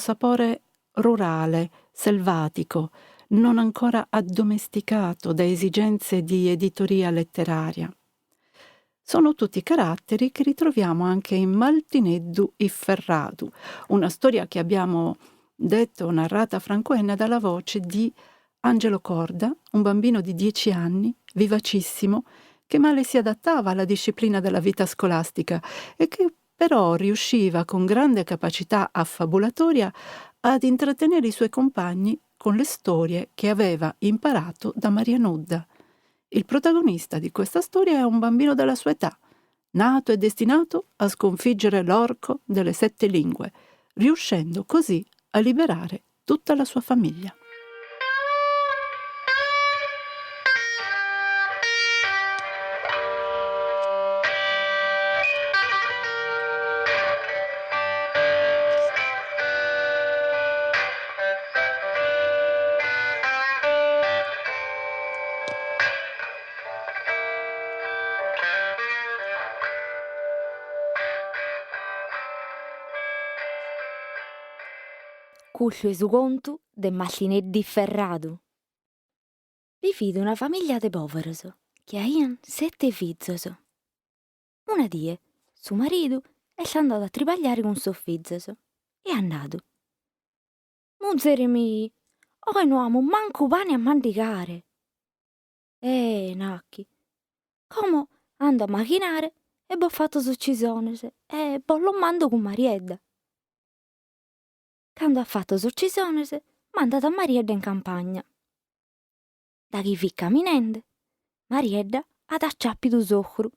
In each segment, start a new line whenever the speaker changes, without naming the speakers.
Sapore rurale, selvatico, non ancora addomesticato da esigenze di editoria letteraria. Sono tutti caratteri che ritroviamo anche in Maltineddu Ifferradu, una storia che abbiamo detto narrata a Franco Enna dalla voce di Angelo Corda, un bambino di 10 anni, vivacissimo, che male si adattava alla disciplina della vita scolastica e che però riusciva con grande capacità affabulatoria ad intrattenere i suoi compagni con le storie che aveva imparato da Maria Nudda. Il protagonista di questa storia è un bambino della sua età, nato e destinato a sconfiggere l'orco delle sette lingue, riuscendo così a liberare tutta la sua famiglia.
Custu est su contu de Martineddu Iferradu. Bi fit una familia de poveros chi aian sete fizos. Una die su maridu est andadu a tribagliare cun sos fizos e at nadu, Muzere mi', oe no amus mancu pane a mandigare. Eh, nachi, como ando a maghinare e bos fato sos cisones e bos los mando cun Mariedda. Cando at fatu sos cisones, mandat a Mariedda in campagna. Daghi fit caminende, Mariedda at aciapidu s'ocru,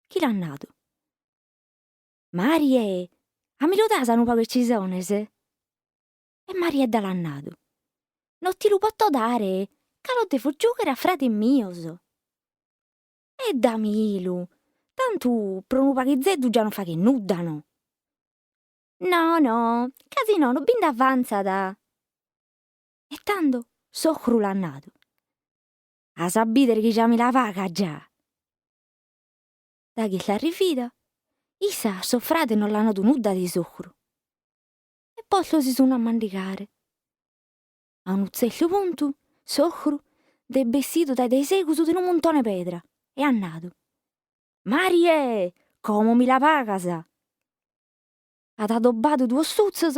chi l'at nadu, Marie', a mi lu das unu pagu 'e cisones? E Mariedda l'at nadu, No ti lu poto dare, ca los devo giùghere a frades mios. E damilu, tantu pro unu paghizeddu già no faghet nudda, no? No, no, ca si nono bi nd'avantzat. E tando s'ocru l'at nadu, As a bìdere chi già mi la pagas già. Daghi est arrivida, issa a sos frades non l'at nadu nudda de s'ocru. E postos si sun a mandigare. A unu tzertu puntu s'ocru nd'est bessidu dae dae segus de unu muntone 'e pedra e at nadu, Marie', como mi la pagas! At adobbadu duos sutzos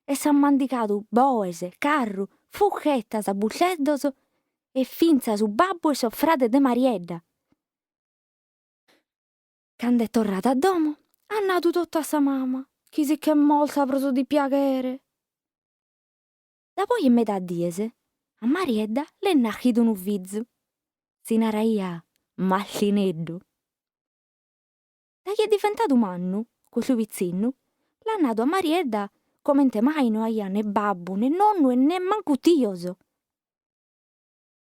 e s'at mandigadu boes, carru, fuchetas, buceddos e fintzas su babbu e sos frades de Mariedda. Cando est torrada a domo at nadu totu a sa mama chi si ch'est morta pro su dipiaghere. Da poi 'e meda dies a Mariedda l'est nàschidu unu fizu, si naraiat Martineddu. Da chi est diventadu mannu, cussu pitzinnu, l'at nadu a Mariedda comente mai no aiat ne babbu, ne nonnu e nemmancu tios.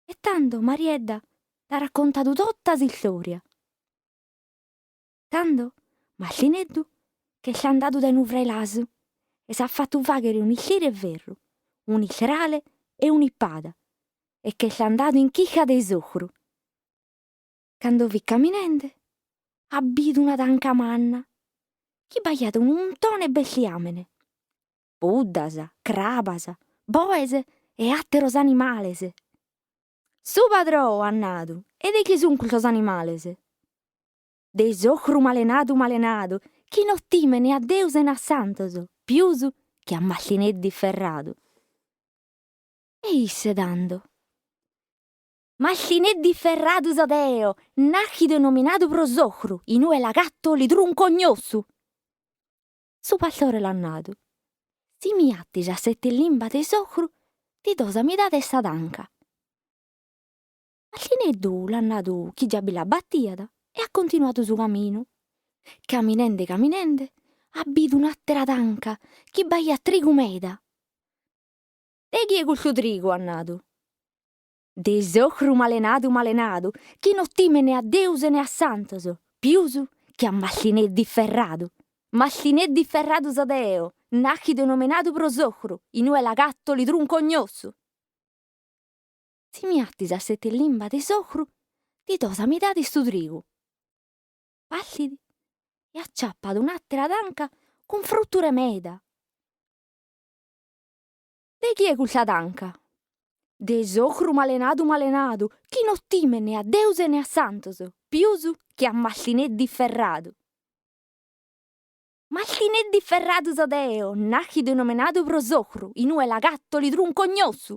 E tando Mariedda l'at raccontadu tota s'istòria. Tando Martineddu ch'est andadu dae unu frailasu e s'at fatu fàghere un'istire 'e ferru, un'istrale e un'ispada e ch'est andadu in chirca de s'ocru. Cando fit caminende at bidu una tanca manna chi b'aiat unu muntone 'e bestiàmene, puddas, crabas, boes e àteros animales. Su padrò at nadu, e de chie sun custos animales? De s'ocru malenadu malenadu, chi no timet ne a Deus e ne a santos, pius chi a Martineddu Iferradu. E isse tando? Martineddu Iferradu so deo, nàschidu e nominadu pro s'ocru, inue l'agatto li trunco ogn'ossu. Su pastore l'at nadu, Si mi 'attis sas sete limbas de s'ocru, ti do sa midade 'e sa tanca. Martineddu l'at nadu chi già bi la battiat e at continuadu su caminu. Caminende caminende at bidu un'àtera tanca chi b'aiat trigu meda. De chie custu trigu at nadu. De s'ocru malenadu malenadu chi no timet ne a Deus e ne a santos, pius chi a Martineddu Iferradu. Martineddu Iferradu so deo, nàschidu e nomenadu pro s'ocru, inue l'agatto li trunco ogn'ossu. Si mi 'attis sas sete limbas de s'ocru, ti do sa midade 'e su trigu. Partit e acciappat un'àtera tanca cun frùtture meda. De chie cussa tanca? De s'ocru malenadu malenadu, chi no timet ne a Deus e ne a santos, pius chi a Martineddu Ifferradu. Martineddu Ifferradu so deo, nàchidu e nomenadu pro s'ocru, inue l'agatto li trunco ogn'ossu.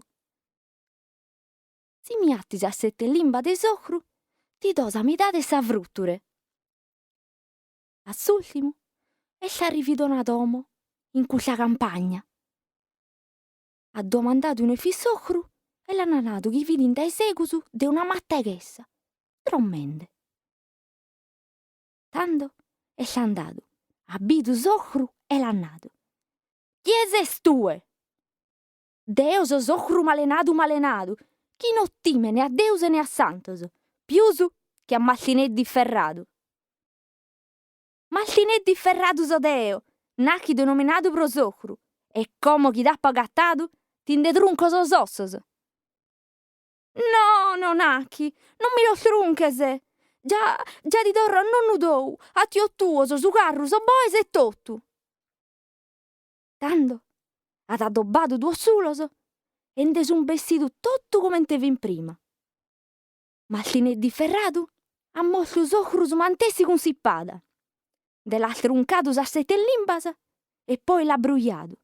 Si mi 'attis sas sette limbas de s'ocru, ti do sa midade 'e sa frùtture. A s'ùrtimu est arrividu a una domo in cussa campagna. At domandadu inue fit s'ocru e l'an nadu chi fit in dae segus de una matta 'e chessa, drommende. Tando est andadu, at bidu s'ocru e l'at nadu, Chie ses tue? Deo so s'ocru malenadu malenadu, chi no timet ne a Deus e ne a santos, pius chi a Martineddu Ifferradu. Martineddu Ifferradu so deo, nàchidu e nomenadu pro s'ocru, e como chi t'apo agatadu ti nde trunco sos ossos. No, no nachi, non mi los trunches! Già, già ti torro a nonnu tou, a tios tuos, su carru, sos boes e totu. Tando at adobbadu duos sulos e nde sunt bessidu totu comente fin prima. Martineddu Iferradu at mortu s'ocru su mantessi cun s'ipada, nde l'at truncadu sas sete limbas e poi l'at brujadu.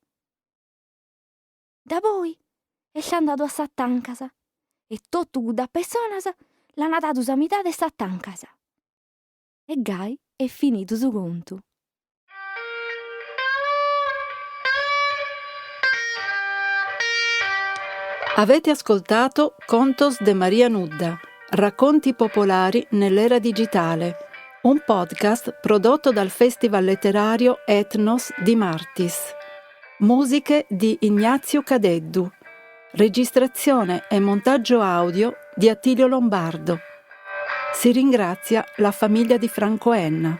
Daboi est andadu a sas tancas e totu cuddas pessonas l'an dadu sa midade 'e sas tancas. E gai est finidu su contu.
Avete ascoltato Contos de Maria Nudda, racconti popolari nell'era digitale, un podcast prodotto dal Festival letterario Etnos di Martis. Musiche di Ignazio Cadeddu. Registrazione e montaggio audio di Attilio Lombardo. Si ringrazia la famiglia di Franco Enna.